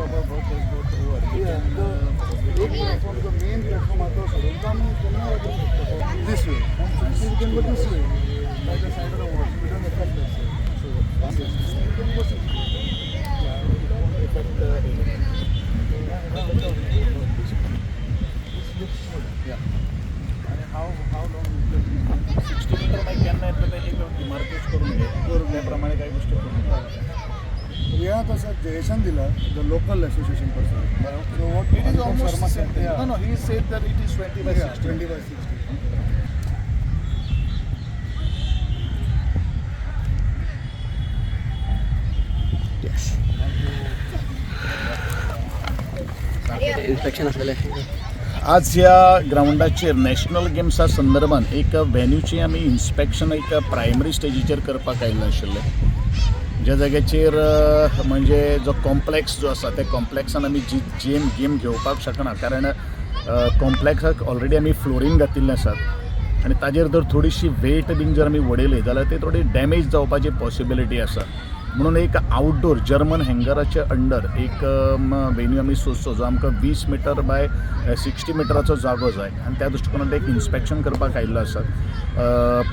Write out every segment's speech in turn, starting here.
of our work has got over. We Yeah, can, the from the main platform आतां सोडून तो आमी केन्ना वचूंक शकता this way, we can go this way by the side of the wall, we don't affect that side. So we can go 60. Yeah, it won't affect anything. This looks good. Yeah. आणि how long is 60 meter मागीर केन्ना येतलें तें एक इमारतेच करून घे, त्या प्रमाणे कांय गोश्टी करून घे. हे आतां सर जयेशान दिला, the local association person. So what It is almost Sharma same thing. Yeah. No, he said that it is 20 by Yeah, 60. 20 by 60. Yes, inspection आसलेलें. आज ह्या ग्रावंडाचेर नॅशनल गेम्सा संदर्भान एक व्हेन्यूची आमी इन्स्पेक्शन एक प्रायमरी स्टेजीचेर करपाक आयिल्लें आशिल्लें, ज्या जाग्याचेर म्हणजे जो कॉम्प्लेक्स जो आसा त्या कॉम्प्लेक्सान आमी जी गेम गेम घेवपाक शकना, कारण कॉम्प्लेक्साक ऑलरेडी आमी फ्लोरींग घातिल्लें आसात आनी ताजेर जर थोडीशी वेट बीन जर आमी वडयली जाल्यार ते थोडी डॅमेज जावपाची पॉसिबिलिटी आसा. म्हणून एक आउटडोर जर्मन हँगराच्या अंडर एक वेन्यू आमी सोदचो, जो आमकां 20 मिटर बाय 60 मिटराचो जागो जाय आनी त्या दृश्टिकोनांत एक इन्स्पेक्शन करपाक आयिल्लो आसा.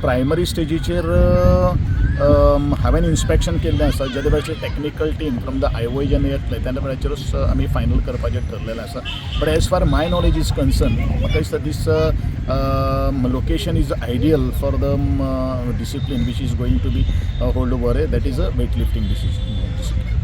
प्रायमरी स्टेजीचेर हांवें इन्स्पेक्शन केल्लें आसा. ज्या वेळाचेर technical team from the IOA जेन्ना येतले तेन्ना वेळाचेरूच आमी फायनल करपाचें ठरलेलें आसा. But as far my knowledge is concern, म्हाका दिसता this location is ideal for the discipline which is going to be hold over, that is a weight lifting discipline.